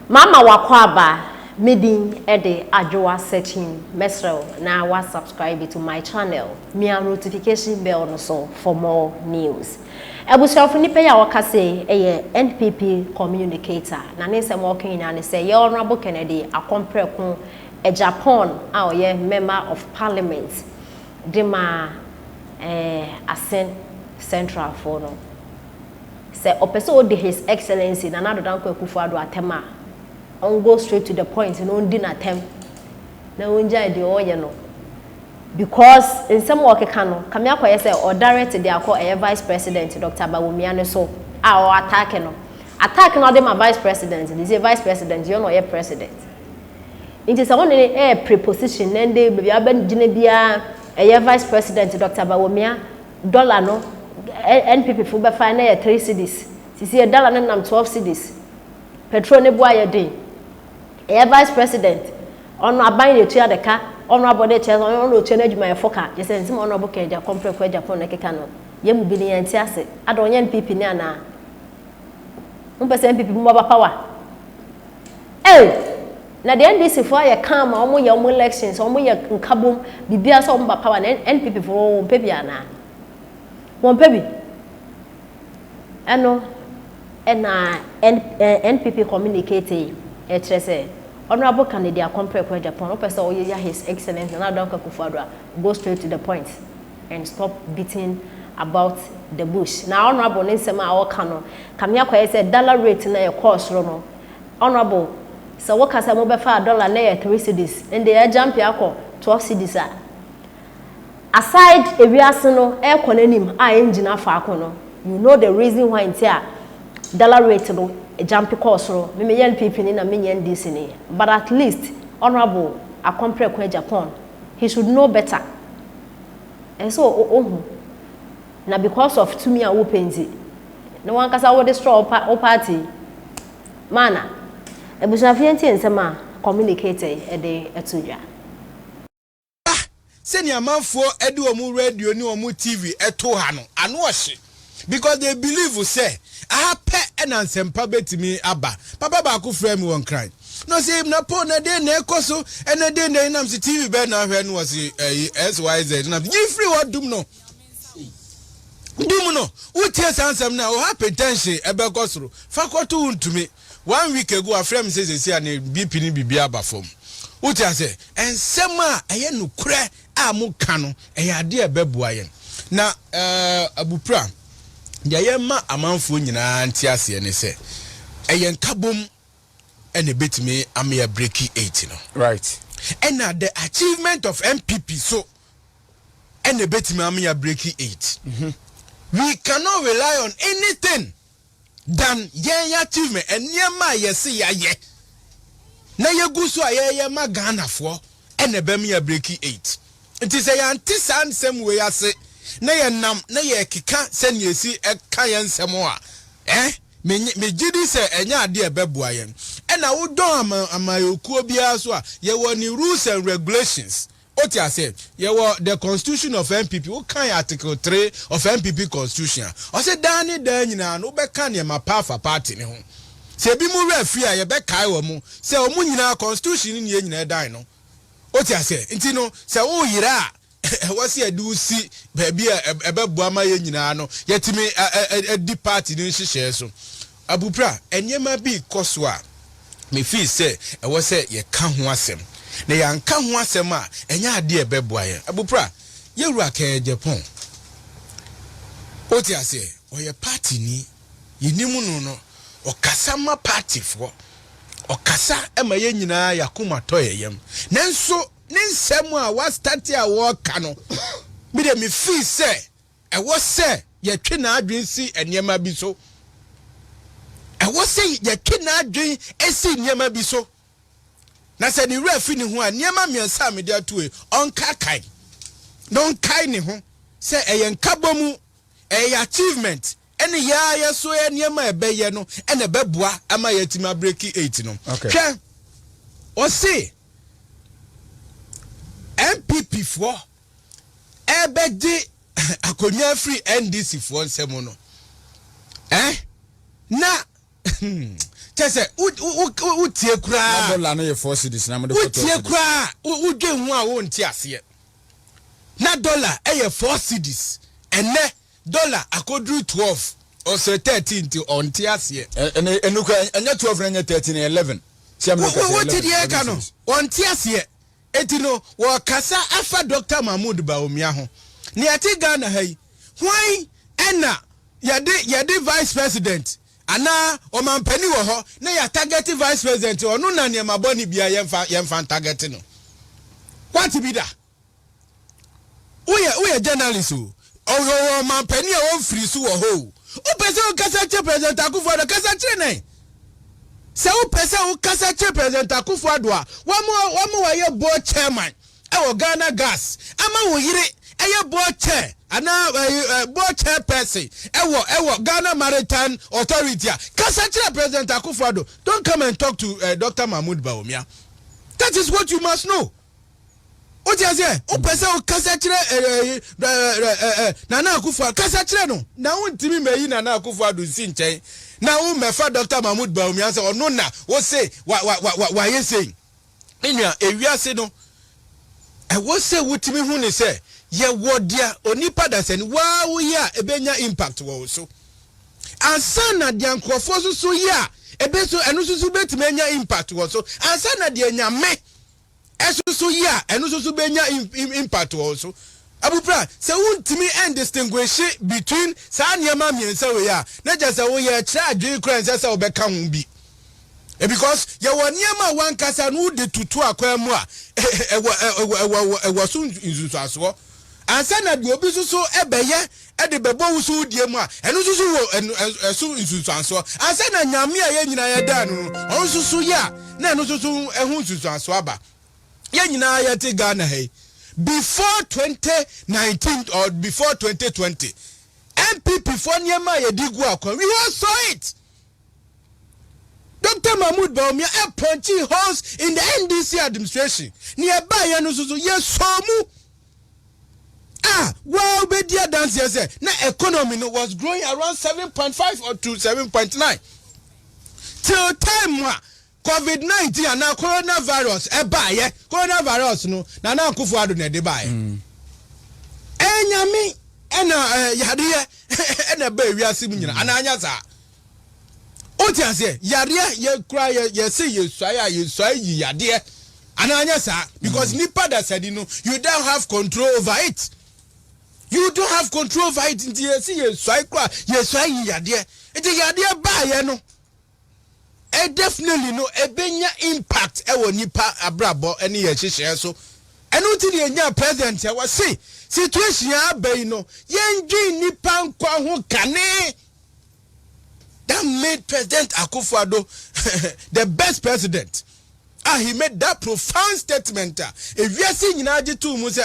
Mama wakɔ me din de Adwoa Searching. Mesrɛ wo na wa subscribe to my channel, mia notification bell no so for more news. Abusuafo, nipa yi a wɔka se ɛyɛ NPP communicator, na ne nsɛm a ɔka nyinaa ne sɛ yɛ Honorable Kennedy Akɔmprɛko Agyapong a ɔyɛ Member of Parliament de ma Asen Central foɔ no, sɛ ɔpɛ sɛ ɔdi His Excellency Nana Addo Dankwa Akufo-Addo atɛm a, ɔn straight to the point na ɔndi n'atɛm na ɔngyae deɛ ɔreyɛ no, because nsɛm a ɔkeka no kame akɔyɛ sɛ ɔdirect de akɔ ɛyɛ Vice President Dr. Bawumia ne so a ɔwɔ attack no, attack no ɔde ma Vice President de sɛ Vice President yɛ na ɔyɛ president. Nti sɛ wɔn ne ɛyɛ preposition na ndé baabi a abɛgyina biara ɛyɛ Vice President Dr. Bawumia, dollar no NPP fo bɛfa na yɛ 3 cedis, sisi yɛ dollar no nam 12 cedis, petrol ne bo ayɛ den, ɛyɛ Vice President ɔno aban yɛ tua de ka, ɔno abɔde kyerɛ sɛ ɔno otua n'adwumayɛfo ka. Kyerɛ sɛ nsɛm ɔno ɔbɔ Kennedy Akɔmprɛko Agyapong na keka no, yɛn mu bi ne yɛn ti ase ada ɔnyɛ NPP ne anaa mpɛ sɛ NPP mu aba power ee. Na deɛ NDC foɔ ayɛ calm a wɔn yɛ wɔn elections, wɔn yɛ nkabom biribiara sɛ wɔn ba power, na NPP foɔ wɔn pɛ bi anaa wɔn pɛ bi. Ɛno ɛna NPP communicate ɛkyerɛ sɛ Honourable Kennedy Akɔmprɛko Agyapong, wopɛ sɛ ɔyɛ ya His Excellence Nana Addo Dankwa Akufo-Addo a, go straight to the point and stop beating about the bush. Na Honourable ne nsɛm a ɔka no kame akɔyɛ sɛ dollar rate na ɛkɔɔ soro no, Honourable, sɛ woka sɛ mobɛfa dollar na yɛ 3 cedis, ndɛ ɛjump akɔ 12 cedis a, aside ewiase no ɛrekɔ n'anim a ɛngyina faako no, you know the reason why nti a dollar rate no jump kɔɔ soro. Mímí yɛ NPP ni na mi nyɛ NDC ni, but at least Honourable Akɔmprɛko Agyapong, he should know better. Ɛsɛ ohu na because of tumi a wopɛ nti na wankasa wo destroy wo party maana. Abusuafo, ntie nsɛm a communicator ɛde ɛto dwa. Sɛnea amanfoɔ de wɔn radio ne wɔn TV ɛto ha no ano ɔhye because they believe sɛ aha pɛ ɛna nsɛmpa bɛtumi aba. Papa baako frɛ mi wɔ Nkran na ɔsɛ na po na den na ɛkɔ so ɛna den na ɛnam sɛ TV bɛɛ na ahwɛ no, wɔ se ɛyi XYZ na yi firi hɔ dum no dum no. Wotie saa nsɛm no a, wo hypertension ɛbɛkɔ soro fa kɔto wo ntumi. One week ago afrɛ mi sɛ sɛsi a ne BP ne biribi aba fam. Wote ase, nsɛm a ɛyɛ nokorɛ a moka no ɛyɛ adeɛ a ɛbɛboa yɛn. Na abupra deɛ yɛma amanfoɔ nyinaa nte aseɛ ne sɛ ɛyɛ nkabom ɛna ɛbɛtumi ama yɛ break eight no. Ɛna the achievement of NPP so ɛna ɛbɛtumi ama yɛ break 8. We cannot rely on anything than yɛn achievement, nneɛma a yɛsi yɛayɛ na yɛgu so a yɛyɛ ma Ghanafoɔ ɛna ɛbɛma yɛ break eight. Nti sɛ yɛante saa nsɛm wei ase na yɛnam na yɛkeka sɛnea esi ɛka yɛn nsɛm a megye di sɛ ɛnyɛ adeɛ ɛbɛboa yɛn. Ɛna wodɔn ama amayɔkuo biara so a, yɛwɔ ne rules and regulations. O ti ase, yɛwɔ the constitution of NPP. Wokan article 3 of NPP constitution a, ɔsɛ daa ne daa nyinaa no wobɛka nneɛma pa afa party ne ho. Sɛ ebi mu werɛ firi a, yɛbɛkae wɔ mu sɛ ɔmo nyinaa constitution ne yɛn nyinaa dan no. O ti ase, nti no sɛ woyera a, ɛwɔ sɛ yɛde wo si baabi a ɛbɛboa ma yɛn nyinaa no yɛtumi ɛdi party ne nhyehyɛɛ so. Abupra, nneɛma bi kɔ so a mefii sɛ ɛwɔ sɛ yɛka ho asɛm, na yɛanka ho asɛm a, ɛnyɛ adeɛ ɛbɛboa yɛn. Abupra, yɛwura Ken Agyapong, wote aseɛ, ɔyɛ party ni, yɛnim no, ɔkasa ma partyfoɔ, ɔkasa ma yɛn nyinaa yɛakoma tɔ yɛ yam. Nanso ne nsɛm a wastart a wɔreka no, mi de mi fii sɛ ɛwɔ sɛ yɛtwe n'adwene si nneɛma bi so. Ɛwɔ sɛ yɛtwe n'adwene si nneɛma bi so, na sɛ ne wura fi ne ho a, nneɛma mmiɛnsa a mede ato yi, ɔnkaakae na ɔnkae ne ho sɛ ɛyɛ nkabɔ mu, ɛyɛ achievement, ɛne yɛa yɛ so yɛ nneɛma a ɛbɛyɛ no ɛna ɛbɛboa ama yɛatumi abreak eight no. Hwɛ, ɔse NPP foɔ ɛbɛgye akonnwa afiri NDC foɔ nsɛm no na Kyɛ sɛ wotie koraa. Na dɔla no yɛ 4 cedis na mo de kɔ 12 Wotie koraa, wodwe ho a, wonte aseɛ. Na dɔla ɛyɛ 4 cedis, ɛnɛ dɔla akɔduru 12, ɔsɛ 13, nti ɔnte aseɛ. Ɛnɛ ɛnu kura ɛnyɛ 12 na ɛnyɛ 13, 11. Wote deɛ ɛka no, ɔnte aseɛ. Eti no wɔkasa afa Dr Mahmood Bawumia ho. Nea ɛte Ghana ha yi, hwan ɛna yɛde vice president anaa ɔmampanin wɔ hɔ na yɛ target vice president? Ɔno na nneɛma bɔ ne bia yɛmfa ntarget no. Wate bi da? Woyɛ journalist o, ɔwɔ ɔmampanin a wɔmfiri so wɔ hɔ o. Wopɛ sɛ wokasa kyerɛ President Akufo Addo, kasa kyerɛ nan. Sɛ wopɛ sɛ wokasa kyerɛ President Akufo Addo a wɔn wɔyɛ board chairman ɛwɔ Ghana Gas, ama wo yere ɛyɛ board chair anaa ɛɛ ɛ board chairperson ɛwɔ Ghana Maritime Authority a, kasa kyerɛ President Akufo Addo. Don't come and talk to Dr Mahmood Bawumia. That is what you must know. O ti aseɛ? Wopɛ sɛ wokasa kyerɛ ɛɛ ɛɛ ɛɛ Nana Akufo Addo, kasa kyerɛ no. Na wontumi mɛyi Nana Akufo Addo nsi nkyɛn na wo mɛfa Dr Mahmood Bawumia sɛ ɔno na wose wa wa wa wa wayɛ sei. Nua, ewiase no, ɛwɔ sɛ wotumi hu ne sɛ yɛwɔ deɛ onipa dasani waa woyɛ a ebenya impact wɔ wo so, ansa na deɛ nkurɔfoɔ nso so yɛ a ebe so, ɛno nso so bɛtumi anya impact wɔ so, ansa na deɛ Nyame ɛso so yɛ a, ɛno nso so bɛnya impact wɔ so. Abupra, sɛ wontumi ɛndistinguish between saa nneɛma mmiɛnsa wei a, na kyerɛ sɛ woyɛ kyerɛ adwene kora nsɛ sɛ wobɛka ho bi, because yɛwɔ nneɛma a wankasa no wode tutu akwan mu a ɛwɔ so nsunsuasoɔ, ansa na deɛ obi nso so ɛbɛyɛ ɛde bɛbɔ wo so wodie mu a, ɛno nso so wɔ ɛno ɛso nsunsuansoɔ, ansa na Nyame a yɛn nyinaa yɛdaa no, ɔno nso so yɛ a, na ɛno nso so ɛho nsunsuansoɔ aba. Yɛn nyinaa yɛte Ghana ha yi, before 2019 or before 2020, NPP foɔ nneɛma a yɛde gu akwan, we all saw it. Dr Mahmood Bawumia ɛpunch holes in the NDC administration. Ní ɛbaa yɛn no nso so yɛ sɔɔ mu a waa wobɛdi adanseɛ sɛ na economy no was growing around 7.5 or to 7.9 till time a COVID-19 anaa coronavirus ɛbaayɛ. Coronavirus no, Nana Akufo Addo na ɛde baayɛ. Ɛnyame ɛna yadeɛ ɛna ɛba ewiase mu nyina anaa anya saa. O ti aseɛ? Yadeɛ yɛ kura yɛ yɛsi yɛsuae a yɛsuae yi yadeɛ anaa anya saa, because nipa dasani no, you don't have control over it. You don't have control over it. Nti yɛsi yɛsuae kura yɛsuae yi yadeɛ. Nti yadeɛ baayɛ no, definitely no ebenya impact ɛwɔ nipa abrabɔ ɛne yɛn hyehyɛ so. Ɛno ti deɛ nya president ɛ wɔsi situation aba yi no, yɛndwi nipa nkwa ho kane. That made President Akufo-Addo the best president. Ah, he made that profound statement a ewiase nyinaa gye tuu mu sɛ